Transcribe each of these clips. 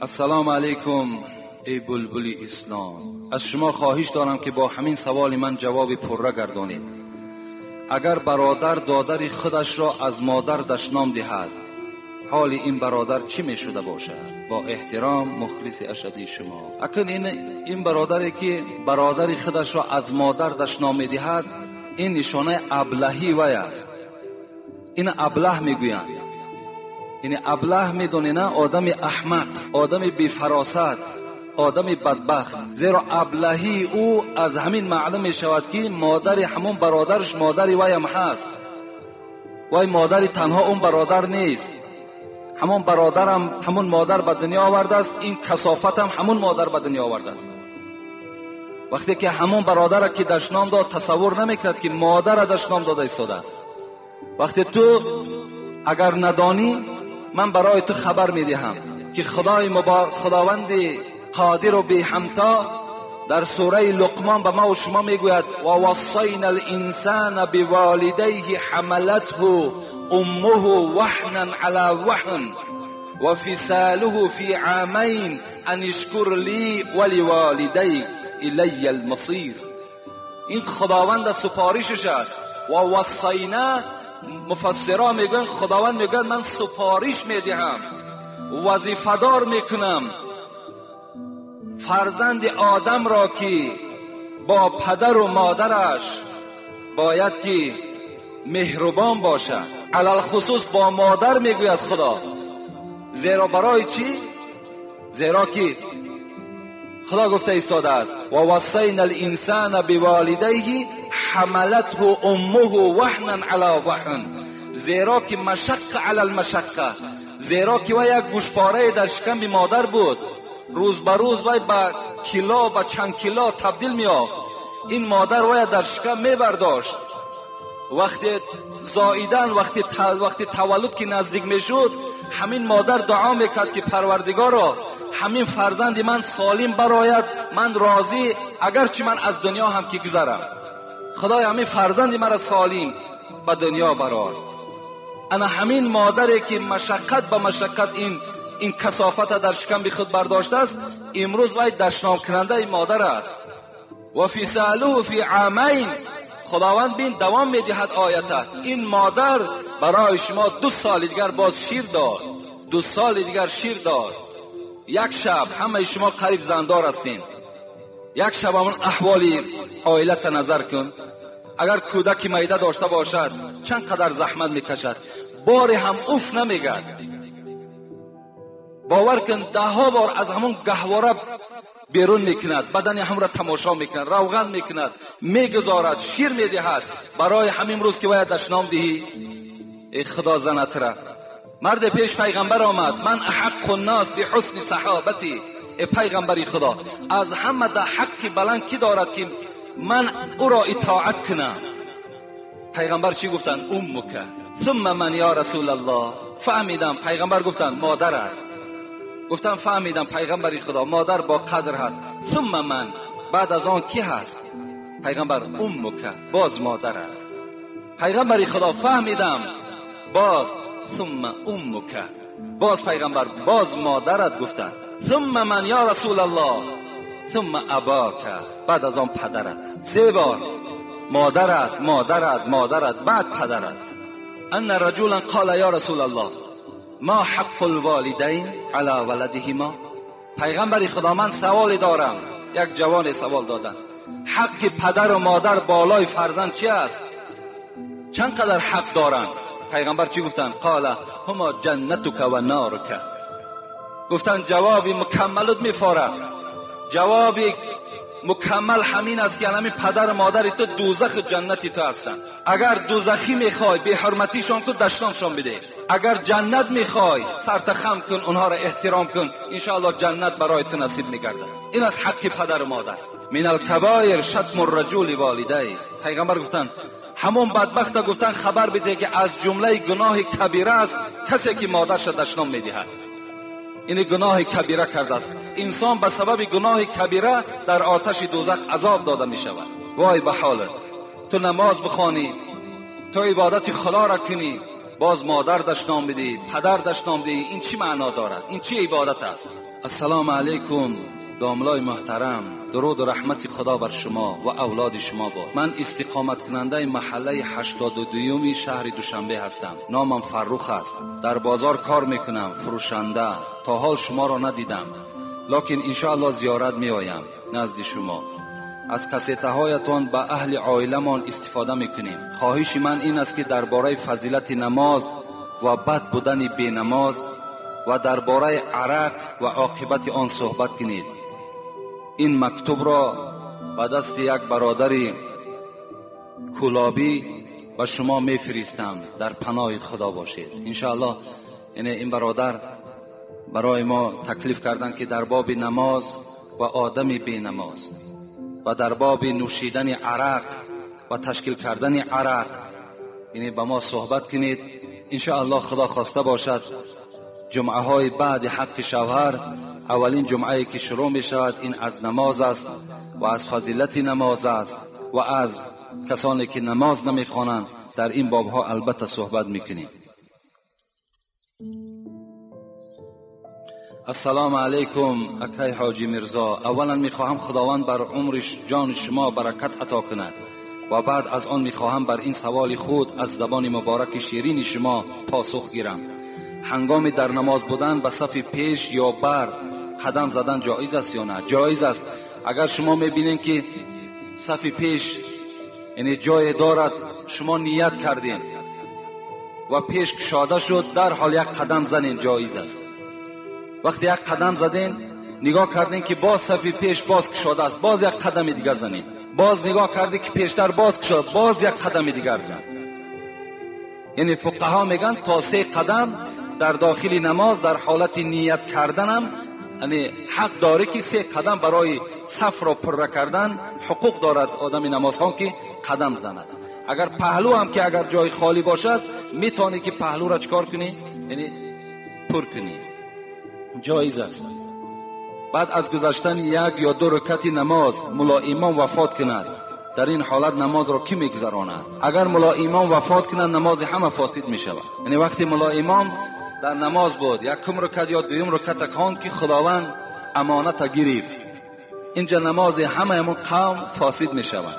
السلام علیکم ای بلبل اسلام. از شما خواهش دارم که با همین سوال من جواب پرره گردانید. اگر برادر دادر خودش را از مادر دشنام دهد، حال این برادر چی می شده باشد؟ با احترام مخلص اشدی شما. اکنون این برادری که برادر خودش را از مادر دشنام می دهد، این نشانه ابلهی وی است. این ابله میگویند. یعنی ابله میدونی نه، آدم احمق، آدم بیفراست، آدم بدبخت. زیرا ابلهی او از همین معلوم می شود که مادر همون برادرش مادری وی هم هست. وی مادری تنها اون برادر نیست، همون برادرم همون مادر به دنیا آورده است، این کثافت هم همون مادر به دنیا آورده است. وقتی که همون برادر که دشنام داد، تصور نمیکرد که مادر دشنام داده ایستاده است. وقتی تو اگر ندانی، من برای تو خبر میدهم که خدای مبارک، خداوند قادر و بی همتا در سوره لقمان به ما و شما میگوید و وصینا الانسان بوالدیه حملته امه وهنا علی وهن و فصاله فی عامین ان اشکر لی ولوالدیک الی المصیر. این خداوند سپارشش است. و وصینا، مفسرا میگن خداوند میگن من سپارش میدهم، وظیفه‌دار میکنم فرزند آدم را که با پدر و مادرش باید که مهربان باشد. علل خصوص با مادر میگوید خدا. زیرا برای چی؟ زیرا که خدا گفته ایستاده است و وصینا الانسان بوالدیه حملته امه وهنا علی وهن. زیرا که مشق علی المشقه، زیرا که وی یک گوشپاره در شکم مادر بود، روز به روز وی به کیلو، به چند کیلو تبدیل می‌یافت. این مادر وی در شکم میبرداشت. وقتی زاییدن، وقتی تولد که نزدیک میشد، همین مادر دعا میکرد که پروردگارا همین فرزند من سالم براید، من راضی اگرچه من از دنیا هم که گذرم، خدای همین فرزند مرا سالم به دنیا برار. انا همین مادری که مشقت به مشقت این کثافت در شکم خود برداشته است، امروز وی دشنام کننده این مادر است. و فصاله فی عامین، خداوند بین دوام میدهد آیته. این مادر برای شما 2 سال دیگر باز شیر داد، 2 سال دیگر شیر داد. یک شب همه شما قریب زندار هستین، یک شب همون احوال عائلت نظر کن. اگر کودکی میده داشته باشد چند قدر زحمت میکشد، باری هم اوف نمیگد. باور کن 10 بار از همون گهواره بیرون میکند، بدن هم را تماشا میکند، روغن میکند، میگذارد، شیر میدهد. برای همین روز که باید دشنام دهی، ای خدا زنت را. مرد پیش پیغمبر آمد، من احق الناس بحسن صحابتی. ای پیغمبری خدا، از همه ده حقی بلند کی دارد که من او را اطاعت کنم؟ پیغمبر چی گفتن؟ امک. ثم من یا رسول الله. فهمیدم. پیغمبر گفتن مادرت. گفتم فهمیدم پیغمبری خدا، مادر با قدر هست. ثم من، بعد از آن کی هست؟ پیغمبر امک، باز مادرت. پیغمبری خدا فهمیدم، باز ثم امک، باز پیغمبر باز مادرت گفتن. ثم من یا رسول الله، ثم اباک، بعد از آن پدرت. 3 بار مادرت، مادرت، مادرت، بعد پدرت. ان رجلا قال یا رسول الله ما حق الوالدین علی ولدهما. پیغمبر خدا من سوالی دارم. یک جوان سوال دادن، حق پدر و مادر بالای فرزند چی است؟ چند قدر حق دارن؟ پیغمبر چی گفتن؟ قال هما جنتک و نارک. گفتن جوابی مکملت میفاره، جوابی مکمل همین است که همین پدر و مادر تو دوزخ جنتی تو هستند. اگر دوزخی میخوای به حرمتیشان تو دشنامشان بده، اگر جنت میخوای سرت خم کن، اونها را احترام کن، انشاءالله جنت برای تو نصیب میگرده. این از حق پدر و مادر. من الکبایر شتم الرجل والدی. پیغمبر گفتن همون بدبخت گفتن خبر بده که از جمله گناه کبیره است کسی که مادرش دشنام میدهد. این گناه کبیره کرده است. انسان به سبب گناه کبیره در آتش دوزخ عذاب داده می شود. وای به حالت، تو نماز بخوانی، تو عبادت خدا را کنی، باز مادر دشنام بدی، پدر دشنام بدی، این چی معنا دارد؟ این چی عبادت است؟ السلام علیکم داملای محترم، درود و رحمت خدا بر شما و اولاد شما باد. من استقامت کننده محله 82 شهر دوشنبه هستم. نامم فرخ است. در بازار کار میکنم، فروشنده. تا حال شما را ندیدم، لکن انشاءالله زیارت میآیم نزد شما. از کسیتهایتان به اهل عائلمان استفاده میکنیم. خواهش من این است که درباره فضیلت نماز و بد بودن بی نماز و درباره عرق و عاقبت آن صحبت کنید. این مکتوب را به دست یک برادر کولابی به شما میفرستم. در پناه خدا باشید. انشاءالله یعنی این برادر برای ما تکلیف کردن که در باب نماز و آدم بی نماز و در باب نوشیدن عرق و تشکیل کردن عرق یعنی با ما صحبت کنید. انشاءالله خدا خواسته باشد جمعه های بعد حق شوهر، اولین جمعه که شروع می شود این از نماز است و از فضیلت نماز است و از کسانی که نماز نمی خوانند در این باب ها البته صحبت می کنیم. السلام علیکم اکای حاجی میرزا. اولا میخواهم خداوند بر عمر جان شما برکت عطا کند و بعد از آن میخواهم بر این سوال خود از زبان مبارک شیرین شما پاسخ گیرم. هنگام در نماز بودن به صف پیش یا بر قدم زدن جایز است یا نه؟ جایز است. اگر شما میبینین که صف پیش یعنی جای دارد، شما نیت کردین و پیش کشاده شد، در حال یک قدم زنین، جایز است. وقتی یک قدم زدین، نگاه کردین که باز صف پیش باز کشاده است، باز یک قدم دیگر زنین. باز نگاه کردی که پیشتر باز کشاده، باز یک قدم دیگر زن. یعنی فقها میگن تا 3 قدم در داخل نماز در حالت نیت کردنم یعنی حق داره که 3 قدم برای صف را پر کردن حقوق دارد آدم نمازخوان که قدم زند. اگر پهلو هم که اگر جای خالی باشد میتونی که پهلو را چکار کنی؟ یعنی پر کنی، جایز است. بعد از گذشتن 1 یا 2 رکعت نماز ملا امام وفات کند، در این حالت نماز را کی میگذراند؟ اگر ملا امام وفات کند نماز همه فاسد میشود. یعنی وقتی ملا امام در نماز بود، یکم رکعت یا دویم رکعت خواند که خداوند امانت گرفت، اینجا نماز همه همون قوم فاسد میشود.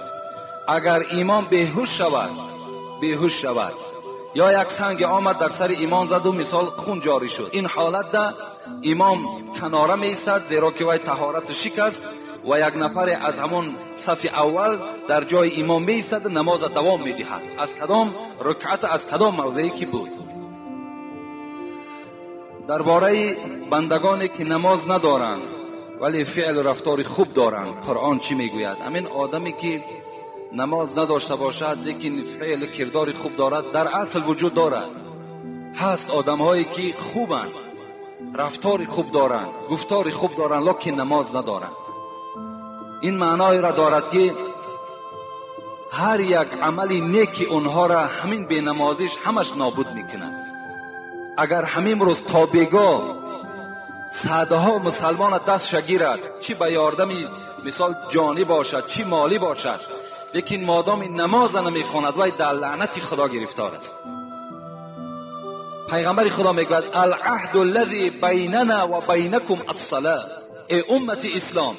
اگر امام بیهوش شود یا یک سنگ آمد در سر امام زد و مثال خون جاری شد، این حالت ده امام کناره می ایستد، زیرا که وی طهارت شکست و یک نفر از همون صف اول در جای امام می ایستد، نماز دوام می دهد. از کدام رکعت، از کدام موضعی که بود. درباره بندگانی که نماز ندارند ولی فعل و رفتار خوب دارند قرآن چی میگوید؟ همین آدمی که نماز نداشته باشد لیکن فعل و کردار خوب دارد در اصل وجود دارد. هست آدمهایی که خوبند، رفتار خوب دارند، گفتار خوب دارند، لیکن نماز ندارند. این معنای را دارد که هر یک عمل نیکی اونها را همین بینمازیش همش نابود میکند. اگر همین روز تا بیگاه صدها مسلمان دست شگیرد، چی به یاردمی مثال جانی باشد چی مالی باشد، لیکن مادام نماز نمیخواند وی در لعنت خدا گرفتار است. پیغمبر خدا میگوید العهد الذی بیننا و بینکم الصلاة. ای امت اسلام،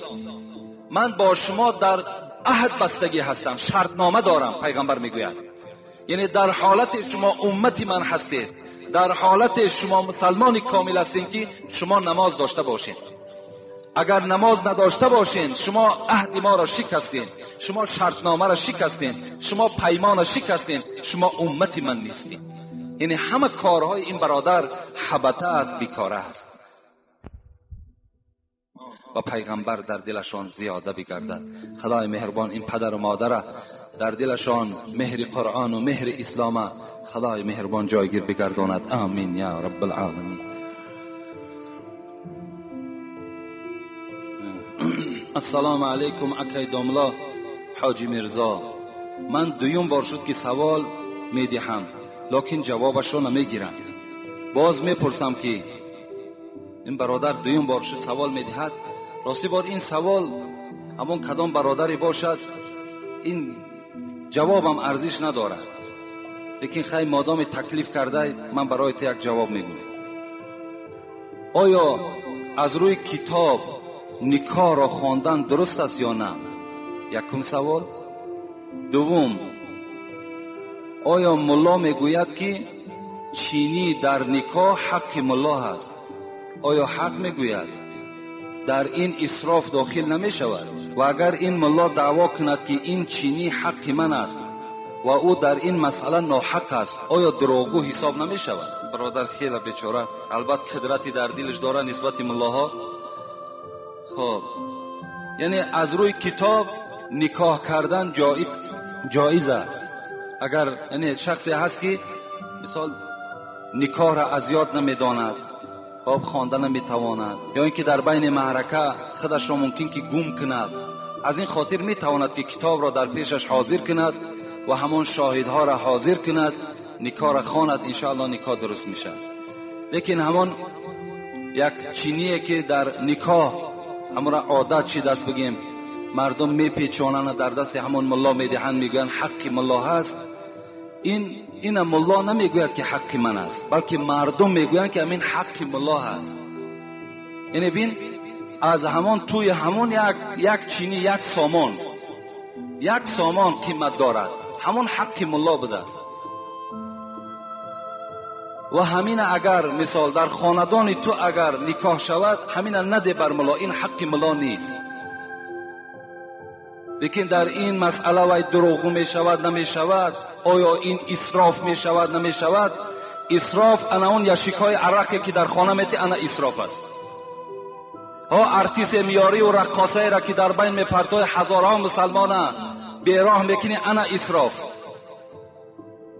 من با شما در عهد بستگی هستم، شرطنامه دارم. پیغمبر میگوید یعنی در حالت شما امت من هستید، در حالت شما مسلمان کامل هستید که شما نماز داشته باشید. اگر نماز نداشته باشین شما عهد ما را شکستین، شما شرطنامه را شکستین، شما پیمان را شکستین، شما امت من نیستین. یعنی همه کارهای این برادر حبته است، بیکاره است. و پیغمبر در دلشان زیاده بگردد. خدای مهربان این پدر و مادر در دلشان مهر قرآن و مهر اسلام خدای مهربان جایگیر بگرداند. آمین یا رب العالمین. السلام علیکم اکای داملا حاجی میرزا. من دویم بار شد که سوال میدهم لیکن جوابش را نمیگیرم. باز میپرسم که این برادر دویم بار شد سوال میدهد، راستی باید این سوال همون کدام برادری باشد، این جوابم ارزش ندارد. Лекин хай модоми таклиф кардай, ман барои ту як ҷавоб мегӯям. Оё аз рӯи китоб никоҳро хондан дуруст аст ё на? Якум савол. Дуввум, оё мулло мегӯяд, ки чинӣ дар никоҳ ҳаққи мулло ҳаст? Оё ҳақ мегӯяд? Дар ин исроф дохил намешавад? Ва агар ин мулло даъво кунад, ки ин чинӣ ҳаққи ман аст ва ӯ дар ин масъала ноҳақ аст, оё дурӯғгӯ ҳисоб намешавад? Бародар хеле бечора, албатта қудрате дар дилаш дорад нисбати муллоҳо. Хоб, яъне аз рӯи китоб никоҳ кардан ҷоиз аст. Агар яъне шахсе ҳаст, ки мисол никоҳро аз ёд намедонад, хоб хонда наметавонад, ё ин ки дар байни маърака худашро мумкин ки гум кунад, аз ин хотир метавонад, ки китобро дар пешаш ҳозир кунад ва ҳамон шоҳидҳоро ҳозир кунад, никоҳро хонад, иншоаллоҳ никоҳ дуруст мешавад. Лекин ҳамон як чиние, ки дар никоҳ ҳамонро одат шидаст, бигем, мардум мепечонанд, дар дасти ҳамон мулло медиҳанд, мегӯянд ҳаққи мулло ҳаст. Ина мулло намегӯяд, ки ҳаққи ман аст, балки мардум мегӯянд, ки ҳамин ҳаққи мулло ҳаст. Яъне бин, аз ҳамон тӯи ҳамон як чини, як сомон, як сомон қимат дорад, ҳамон ҳаққи мулло будааст. Ва ҳамина агар мисол дар хонадони ту агар никоҳ шавад, ҳамина наде бар мулло, ин ҳаққи мулло нест. Лекин дар ин масъала вай дурӯғгӯ мешавад, намешавад? Оё ин исроф мешавад, намешавад? Исроф ана он яшикҳои арақе, ки дар хона мети, ана исроф аст. Ҳо, артисе миёриву раққосаеро, ки дар байн мепартои, ҳазорҳо мусалмона бероҳ мекунӣ, ана исроф.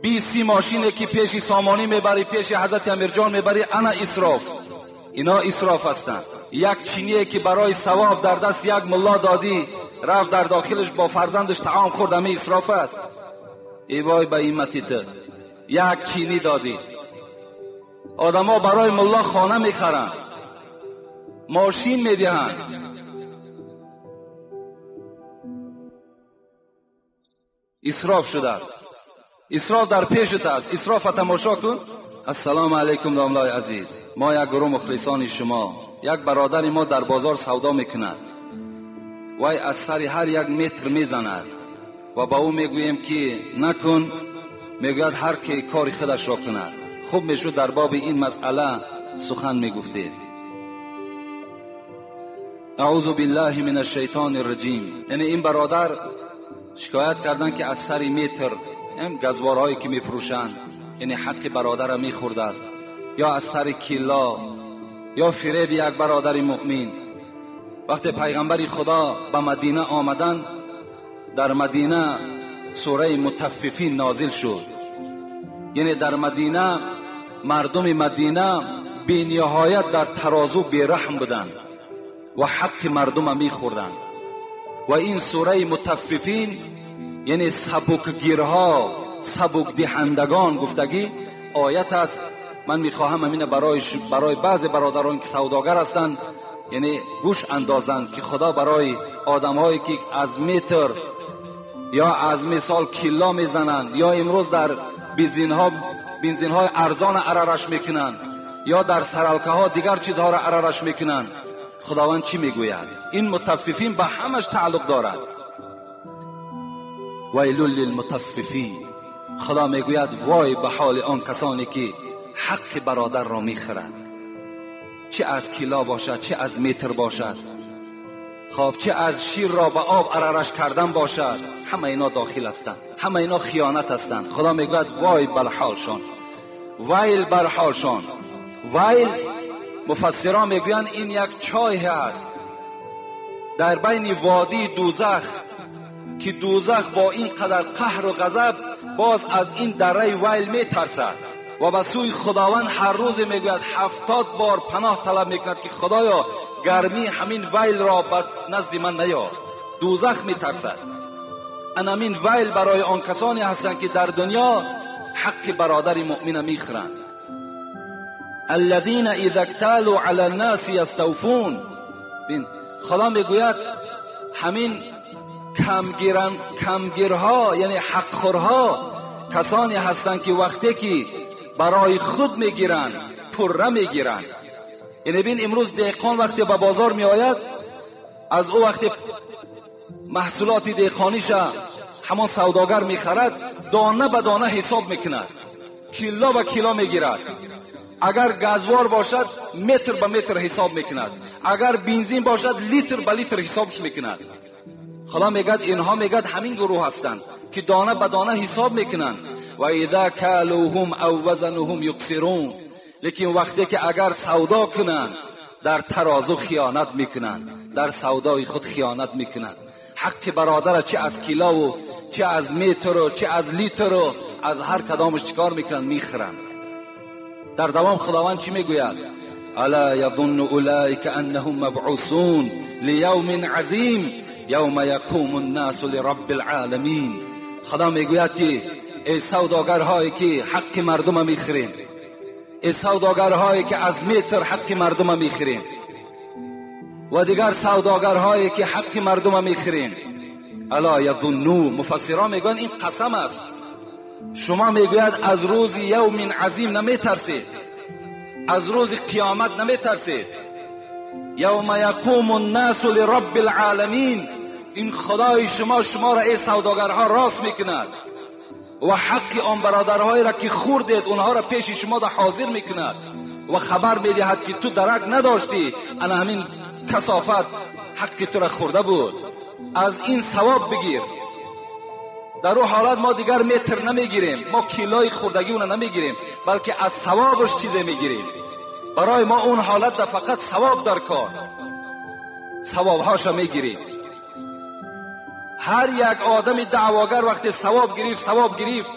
20-30 мошине, ки пеши Сомонӣ мебарӣ, пеши ҳазрати Амирҷон мебарӣ, ана исроф. Ино исроф ҳастанд. Як чиние, ки барои савоб дар даст як мулло додӣ, рафт дар дохилаш бо фарзандаш таом хӯрд, ҳами исроф аст. Эй вой ба ҳиммати ту, як чинӣ додӣ. Одамо барои мулло хона мехаранд, мошин медиҳанд. Исроф шудааст, исроф дар пешат аст, исрофа тамошо кун. Ассалому алайкум, домлои азиз, мо як гурӯҳ мухлисони шумо. Як бародари мо дар бозор савдо мекунад, вай аз сари ҳар як метр мезанад ва ба ӯ мегӯем, ки накун, мегӯяд ҳар ки кори худашро кунад. Хуб мешуд дар боби ин масъала сухан мегуфтед. Аъузу биллаҳи мин ашшайтони рраҷим. Яъне ин бародар шикоят карданд, ки аз сари метр газворҳое, ки мефурӯшанд, яъне ҳаққи бародарро мехӯрдааст, ё аз сари килло, ё фиреби як бародари муъмин. Вақте пайғамбари Худо ба Мадина омаданд, дар Мадина сураи Мутаффифин нозил шуд. Яъне дар Мадина мардуми Мадина бениҳоят дар тарозу бераҳм буданд ва ҳаққи мардума мехӯрданд. Ва ин сураи Мутаффифин, яъне сабукгирҳо, сабукдиҳандагон гуфтагӣ оят аст. Ман мехоҳам ҳамина барои баъзе бародарон, ки савдогар ҳастанд, яъне гӯш андозанд, ки Худо барои одамҳое, ки аз метр ё аз мисол килло мезананд, ё имрӯз дар бензинҳои арзон арараш мекунанд, ё дар саралкаҳо дигар чизҳоро арараш мекунанд, Худованд чӣ мегӯяд? Ин мутаффифин ба ҳамаш тааллуқ дорад. Вайлун лилмутаффифин. Худо мегӯяд вой ба ҳоли он касоне, ки ҳаққи бародарро мехӯрад, чӣ аз кило бошад, чӣ аз метр бошад, хоб, чӣ аз ширро ба об арараш кардан бошад, ҳама ино дохил ҳастанд, ҳама ино хиёнат ҳастанд. Худо мегӯяд вой бар ҳолшон, вайл бар ҳолшон. Вайл, муфассирон мегӯянд, ин як чойе ҳаст дар байни водии дӯзах, ки дӯзах бо ин қадар қаҳру ғазаб боз аз ин дараи вайл метарсад ва ба сӯи Худованд ҳар рӯзе мегӯяд, 70 бор паноҳ талаб мекунад, ки Худоё, гармии ҳамин вайлро ба назди ман наёр. Дӯзах метарсад. Анамин вайл барои он касоне ҳастанд, ки дар дунё ҳаққи бародари муъмина мехӯранд. الذین اذا اکتالوا علی الناس یستوفون. بین، خدا میگوید همین کمگیرها، یعنی حقخورها، کسانی هستند که وقتی که برای خود میگیرند پره میگیرند. یعنی بین امروز دهقان وقتی به بازار میآید، از او وقتی محصولات دهقانیش همان سوداگر میخرد، دانه به دانه حساب میکند، کیلو به کیلو میگیرد. اگر گازوار باشد متر به متر حساب میکند، اگر بنزین باشد لیتر به لیتر حسابش میکند. خدا میگد اینها، میگد همین گروه هستند که دانه به دانه حساب میکنند. و اذا کالوهم او وزنهم یقصرون. لیکن وقتی که اگر سودا کنند در ترازو خیانت میکنند، در سودای خود خیانت میکنند. حق برادر چه از کیلو و چه از متر و چه از لیتر و از هر کدامش چیکار میکنند؟ میخرند. در دوام خداوند چی میگوید؟ الا یظن اولئک انهم مبعوثون لیوم عظیم یوم یقوم الناس لرب العالمین. خدا میگوید که ای سوداگرهایی که حق مردم میخرین، ای سوداگرهایی که از متر حق مردم میخرین و دیگر سوداگرهایی که حق مردم میخرین، الا یظنوا، مفسران میگویند این قسم است. شما میگوید از روز یوم عظیم نمیترسید، از روز قیامت نمیترسید. یوم یقوم الناس لرب العالمین. این خدای شما شما را ای سوداگرها راست میکند و حق آن برادرهایی را که خوردید اونها را پیش شما در حاضر میکند و خبر میدهد که تو درک نداشتی، انا همین کثافت حق تو را خورده بود، از این ثواب بگیر. در او حالت ما دیگر متر نمیگیریم، ما کیلوی خوردگی اون نمیگیریم، بلکه از ثوابش چیزی میگیریم. برای ما اون حالت در فقط ثواب در کار، ثوابهاش میگیریم. هر یک آدم دعواگر وقتی ثواب گرفت، ثواب گرفت،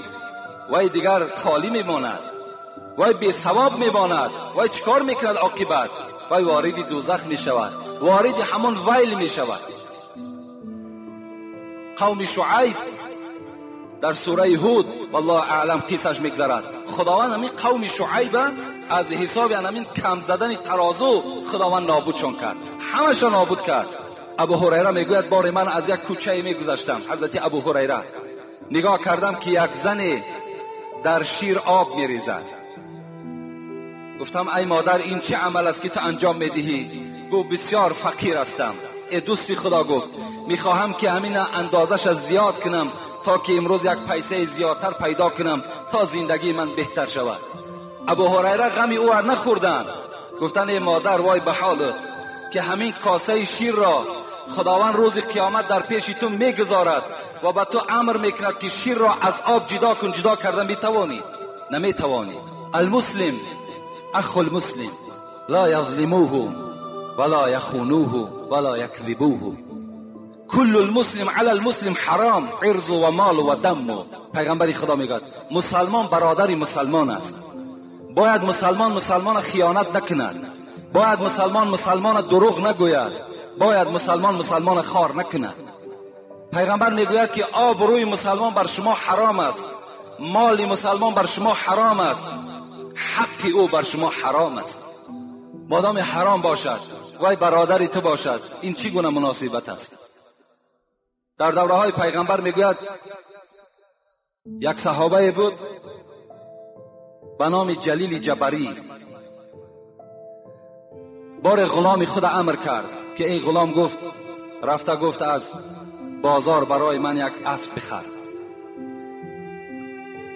وای دیگر خالی میماند، وای بی ثواب میماند. وای چیکار میکند عاقبت؟ وای وارد دوزخ میشود، وارد همون ویل میشود. قوم شعیب در سوره هود والله اعلم قصه‌اش میگذرد. خداوند همین قوم شعیب از حساب همین کم زدن ترازو خداوند نابودشان کرد، همشان نابود کرد. ابو هریره میگوید بار من از یک کوچه میگذشتم، حضرت ابو هریره، نگاه کردم که یک زن در شیر آب میریزد. گفتم ای مادر این چه عمل است که تو انجام میدهی؟ گفت بسیار فقیر هستم. ای دوستی خدا، گفت میخواهم که همین اندازش زیاد کنم تا که امروز یک پیسه زیادتر پیدا کنم تا زندگی من بهتر شود. ابو هریره غم او را نخوردن، گفتن ای مادر وای به حالت که همین کاسه شیر را خداوند روز قیامت در پیش تو میگذارد و به تو امر میکند که شیر را از آب جدا کن. جدا کردن میتوانی؟ نمیتوانی. المسلم اخ المسلم لا یظلموه ولا یخونوه ولا یکذبوه. کل المسلم علی المسلم حرام عرض و مال و دم. پیغمبر خدا میگه مسلمان برادر مسلمان است. باید مسلمان مسلمان خیانت نکند، باید مسلمان مسلمان دروغ نگوید، باید مسلمان مسلمان خار نکند. پیغمبر میگوید که آب روی مسلمان بر شما حرام است، مال مسلمان بر شما حرام است، حق او بر شما حرام است. مادام حرام باشد وای برادر تو باشد، این چی گونه مناسبت است؟ در دوره های پیغمبر میگوید یک صحابه بود به نام جلیل جبری، بار غلام خود امر کرد که این غلام گفت، رفته گفت از بازار برای من یک اسب بخر.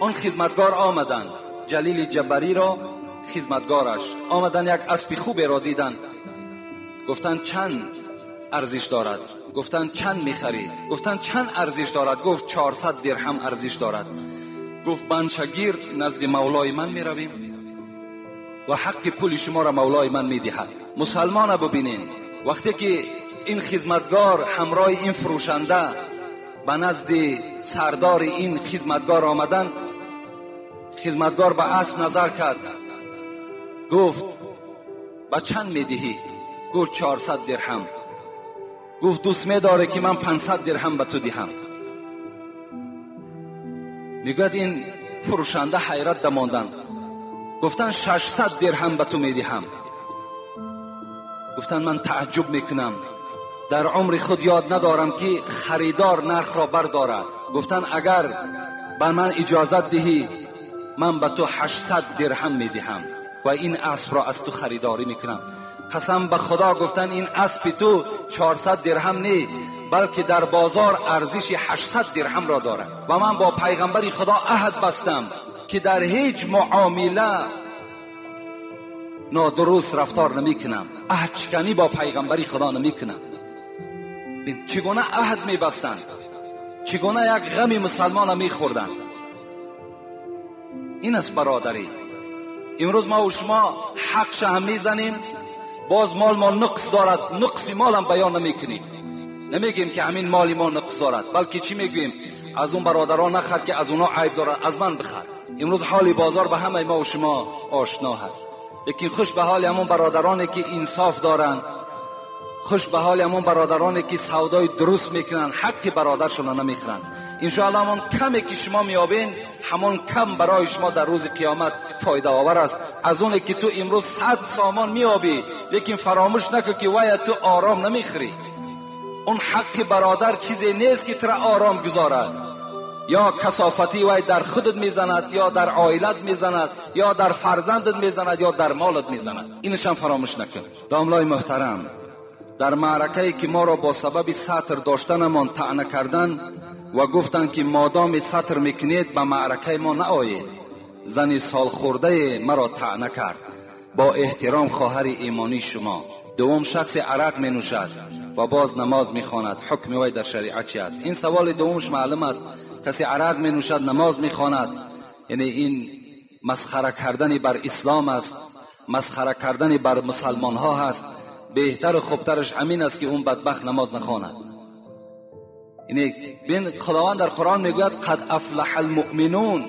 آن خدمتگار آمدن، جلیل جبری را خدمتگارش آمدن، یک اسب خوبی را دیدن، گفتن چند ارزش دارد؟ گفتن چند میخری؟ گفتن چند ارزش دارد؟ گفت 400 درهم ارزش دارد. گفت بنچگیر نزد مولای من میرویم و حق پول شما را مولای من میدهد. مسلمان ببینین وقتی که این خدمتگار همراه این فروشنده به نزد سردار این خدمتگار آمدن، خدمتگار به اسب نظر کرد، گفت به چند میدهی؟ گفت 400 درهم. گفت دوست میداره که من 500 درهم به تو دهم. میگوید این فروشنده حیرت دماندن، گفتن 600 درهم به تو میدهم. گفتن من تعجب میکنم، در عمر خود یاد ندارم که خریدار نرخ را بردارد. گفتن اگر به من اجازت دهی من به تو 800 درهم میدهم و این اسب را از تو خریداری میکنم. قسم به خدا گفتن این اسب تو 400 درهم نی، بلکه در بازار ارزش 800 درهم را دارد. و من با پیغمبر خدا عهد بستم که در هیچ معامله نادرست رفتار نمیکنم، عهد شکنی با پیغمبر خدا نمیکنم. چگونه عهد میبستند، چگونه یک غم مسلمان میخوردند. این است برادری. امروز ما و شما حقش هم میزنیم، باز مال ما نقص دارد، نقص مال هم بیان نمیکنیم، نمیگیم که همین مال ما نقص دارد، بلکه چی میگوییم؟ از اون برادران نخر که از اونا عیب دارد، از من بخر. امروز حال بازار به همه ما و شما آشنا هست. لیکن خوش به حال همون برادرانی که انصاف دارند، خوش به حال همون برادرانی که سودای درست میکنن، حق برادرشون را نمیخرند. انشاءالله همون کمی که شما میابین، همون کم برای شما در روز قیامت فایده آور است. از اونه که تو امروز 100 سامان میابی، لیکن فراموش نکن که وای تو آرام نمیخری. اون حق برادر چیزی نیست که تو را آرام گذارد. یا کثافتی وای در خودت میزند، یا در عائلت میزند، یا در فرزندت میزند، یا در مالت میزند. اینش هم فراموش نکن. داملای محترم، در معرکه‌ای که ما را با سبب ستر داشتنمان طعنه کردن و گفتند که مادام ستر میکنید به معرکه ما نآیید، زن سالخورده مرا طعنه کرد. با احترام خواهر ایمانی شما. دوم، شخص عرق می نوشد و باز نماز می خواند، حکم وی در شریعت چی است؟ این سوال دومش معلوم است. کسی عرق می نوشد نماز می خواند، یعنی این مسخره کردن بر اسلام است، مسخره کردن بر مسلمان ها هست. بهتر و خوبترش همین است که اون بدبخت نماز نخواند. یعنی بین خداوند در قرآن میگوید قد افلح المؤمنون،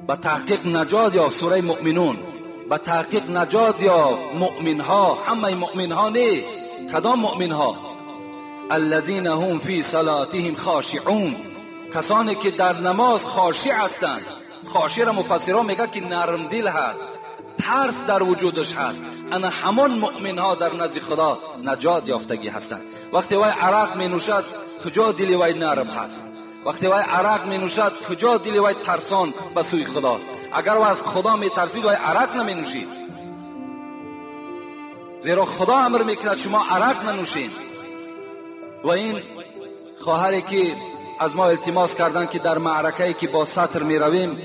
به تحقیق نجات یافت. سوره مؤمنون، به تحقیق نجات یافت مؤمن ها. همه مؤمن ها نه، کدام مؤمن ها؟ الذین هم فی صلاتهم خاشعون، کسانی که در نماز خاشع هستند. خاشع را مفسران میگه که نرم دل هست، ترس در وجودش هست. انا همان مؤمن ها در نزد خدا نجات یافتگی هستند. وقتی وای عرق می نوشد کجا دل وای نرم هست؟ وقتی وای عرق می نوشد کجا دل وای ترسان به سوی خداست؟ اگر وای از خدا می ترسید وای عرق نمی نوشید، زیرا خدا امر میکند شما عرق ننوشید. و این خواهری که از ما التماس کردن که در معرکه‌ای که با ستر می رویم،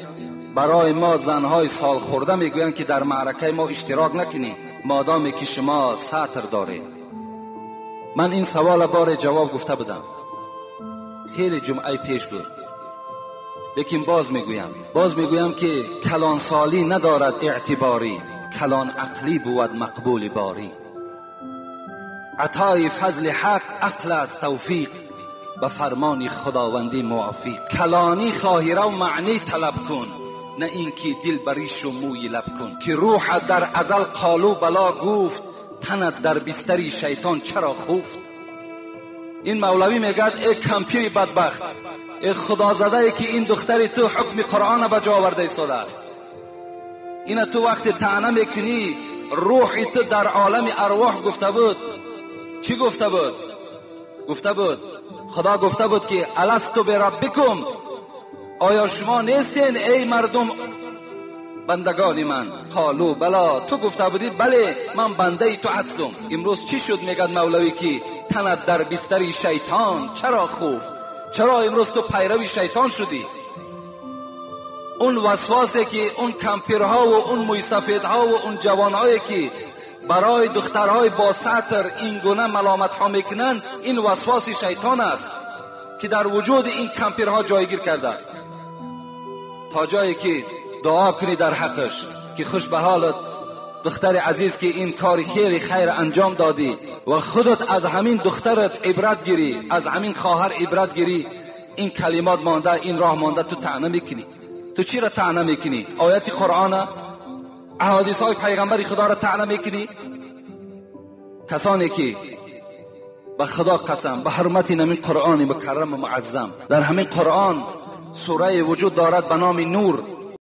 برای ما زنهای سال خورده میگویند که در معرکه ما اشتراک نکنید مادامی که شما ستر دارید. من این سوال بار جواب گفته بودم، خیلی جمعه پیش بود، لیکن باز میگویم که کلان سالی ندارد اعتباری، کلان عقلی بود مقبول باری. عطای فضل حق عقل است توفیق، به فرمان خداوندی موافق. کلانی خواهی را معنی طلب کن، نه اینکه دل بریش و موی لب کن. که روح در ازل قالو بلا گفت، تنت در بستری شیطان چرا خفت. این مولوی میگد ای کمپیر بدبخت، ای خدازده که این دختری تو حکم قرآن به جا آورده ایستاده است. این تو وقتی طعنه میکنی روحی تو در عالم ارواح گفته بود. چی گفته بود؟ گفته بود خدا گفته بود که الست بربکم، آیا شما نیستین ای مردم بندگان من؟ قالو بلا، تو گفته بودی بله من بنده تو هستم. امروز چی شد؟ میگد مولوی که تنت در بستری شیطان چرا خوف؟ چرا امروز تو پیروی شیطان شدی؟ اون وسواسی که اون کمپیرها و اون مویسفیدها و اون جوانهایی که برای دخترهای با ستر این گونه ملامت ها میکنن، این وسواس شیطان است که در وجود این کمپیرها جایگیر کرده است. تا جایی که دعا کنی در حقش که خوش به حالت دختر عزیز که این کار خیلی خیر انجام دادی و خودت از همین دخترت عبرت گیری، از همین خواهر عبرت گیری. این کلمات مانده، این راه مانده، تو طعنه میکنی. تو چی را طعنه میکنی؟ آیت قرآن، احادیث های پیغمبر خدا را طعنه میکنی؟ کسانی که به خدا قسم، به حرمت همین قرآن مکرم و معظم، در همین قرآن سوره وجود دارد به نام نور.